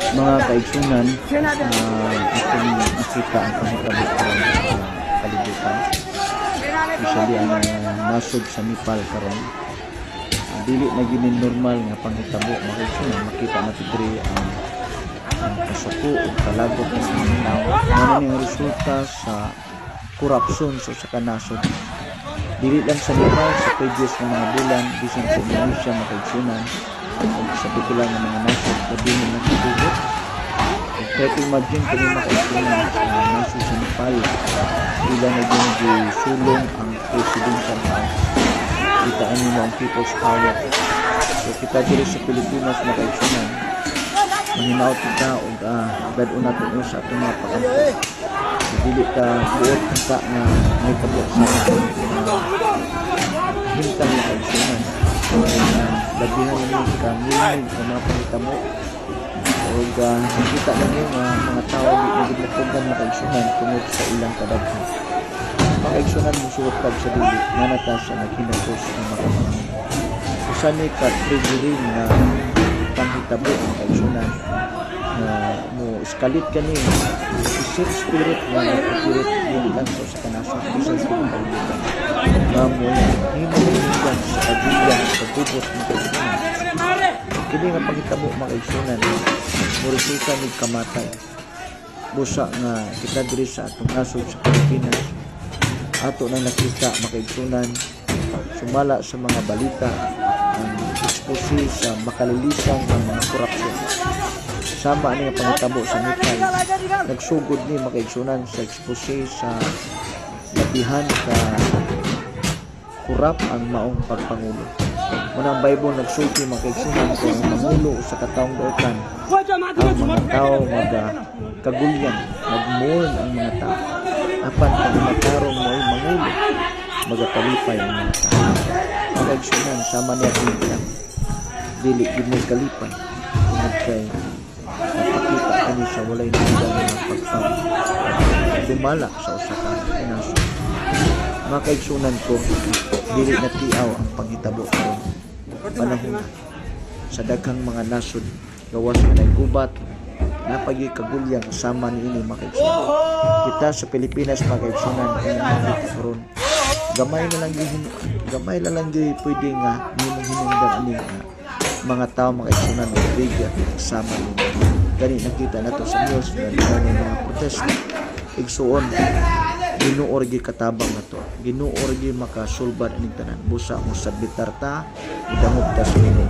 Mga kaigsunan, atong nakita ang panghitabo karon sa kalibutan. Usually ang nasod sa Nepal karon. Dili na gini normal nga panghitabo, mga kaigsunan. Makita nato diri ang kasuko ug kalagok sa mga tao. Mao ni ang resulta sa korupsyon sa usa ka nasod. Dili lang sa Nepal, sa previous nga mga bulan, bisan sa Indonesia, mga kaigsunan, ug sa pipila nga mga nasod, labihin nagkagugot. Ug try to imagine kini, mga kaigsunan, sa nasod sa Nepal, ila na gyud gisulong ang presidential house. Kita nimo ang people's power. So kita diri sa Pilipinas, mga kaigsunan, manghinaot kita ug dad-on nato ni sa atong mga pakampo. Dili ta buot unta nga mahitabo sa hintang, mga kaigsunan. So, labihan ni ka ngilngig sa mga panghitabo ug nakita na niyo nga mga tao di na gid mopugan, mga kaigsunan, tungod sa ilang kadaghan. Mga kaigsunan, musuot pag sa dili nanata sa naghinapos ng mga panahon. Usa ni ka triggering nga panghitabo, mga kaigsunan, nga mo escalate kani isip spirit nga nag-operate dili lang sa usa ka nasod, bisan sa tibuok kalibutan, nga mo himo hinggan sa kagulyan sa gubot, mga kaigsunan. Kini nga panghitabo, mga kaigsunan, mo resulta ni kamatay. Busa nga kita diri sa atong nasod sa Pilipinas, ato nang nakita, mga kaigsunan, sumala sa mga balita ang expose sa makalilisan ng mga korupsyon. Sama ani nga panghitabo sa Nepal, nagsugod ni, mga kaigsunan, sa expose sa labihan ka kurap ang maong pagpangulo. Muna ang Bible nagsulti, mga kaigsunan, kung ang mangulo sa katawong dautan, ang mga tao maga kagulyan, magmourn ang mga tao. Apan kung ang matarong mo'y mangulo, magakalipay ang mga tao. Mga kaigsunan, sama niya kita, dili gid mo kalipay tungod kay napakita kani sa walay nagdang nga pagpag dumala sa usa ka nasod. Mga kaigsunan ko, dili na tiaw ang panghitabo karon panahon sa daghang mga nasod, gawas na gubat napagi kagulyang sama niini, mga kaigsunan. Kita sa Pilipinas, mga kaigsunan, ang nakita karon, gamay na lang gyud pwede nga nimong hinungdan ani nga mga tao, mga kaigsunan, og trigger sama nimo. Gani nakita nato sa news nga daghan ng mga protesta. Igsuon, Ginoo ra gyud katabang nato. Ginoo ra gyud makasulbad aning tanan. Busa mo submitar ta, idangop ta sa Ginoo.